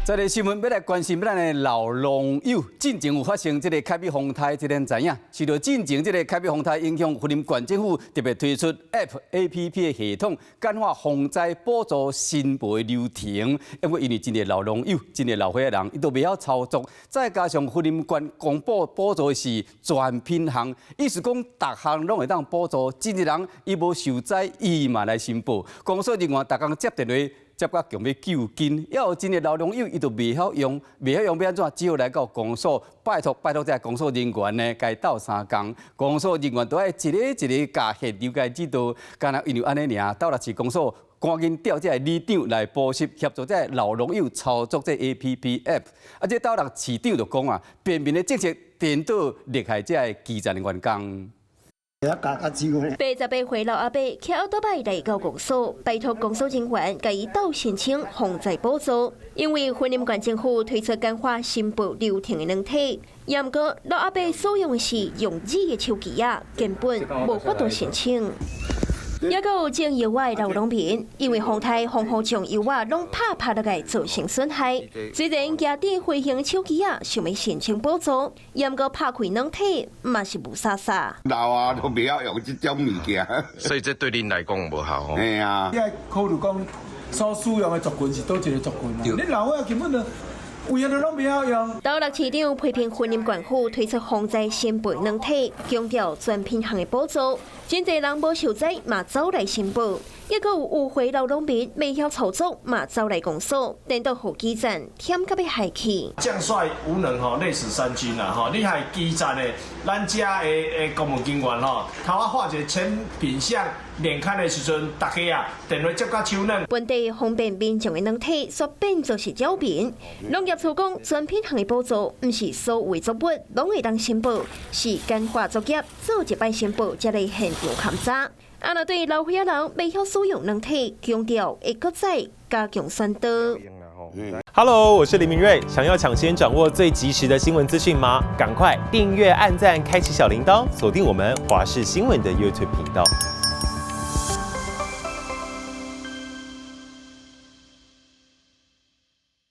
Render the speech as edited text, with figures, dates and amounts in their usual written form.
這个新聞欲來關心咱的老農友，進前有發生這个凱美風颱，這咱知影。受著進前這个凱美風颱影響，雲林縣政府特別推出 App APP 的系統，簡化防災補助申報的流程。因為真濟老農友、真濟老歲仔人，伊都袂曉操作，再加上雲林縣公布補助是全品項，意思講逐項攏會當補助，真濟人伊無受災，伊嘛來申報。公所人員逐工接電話，接甲強欲救金，猶有真濟老農友伊就袂曉用，袂曉用欲按怎，只好來到公所拜託拜託，這个公所人員呢，共伊鬥相共，公所人員都愛一个一個共現場共指導，敢若因為按呢爾，斗六市公所趕緊調這个里長來補習，協助這个老農友操作這 APP App。啊，這斗六市長就講啊，便民的政策顛倒迫害這个基層的員工。88歲老阿伯騎歐多擺來到公所，拜託公所人員共伊鬥申請防災補助，因為雲林縣政府推出簡化申報流程的軟體，毋過老阿伯使用的是用紙的手機仔，根本無法度申請。猶閣有種藥的老農民，因為風颱防護將藥仔攏拍拍落來造成損害。雖然舉智慧型手機仔想欲申請補助，毋過拍開軟體嘛是霧煞煞。老啊，都袂曉用這種物件，所以這對恁來講無效哦。嘿啊，你愛考慮講所使用的族群是佗一个族群啊？你老歲仔根本就有影都攏袂曉用。斗六市長批評雲林縣府推出防災申報軟體，強調全品項的補助，真濟人無受災嘛走來申報，猶閣有有歲老農民袂曉操作嘛走來公所，顛倒予基層忝甲欲害去。將帥無能吼，累死三軍啦吼！你害基層的，咱遮的公務人員吼，頭仔畫一个產品項面刊的時陣，大家啊電話接甲手軟。本地方便民眾的軟體，煞變做是擾民。農業處講，全品項的補助，毋是所有作物攏會當申報，是簡化作業，做一擺申報，才來現場勘查。啊，若對老歲仔人袂曉使用軟體，強調會閣再加強宣導。 Hello，我是林明瑞，想要搶先掌握最及時的新聞資訊嗎？趕快訂閱、按讚、開啟小鈴鐺，鎖定我們華視新聞的 YouTube 頻道。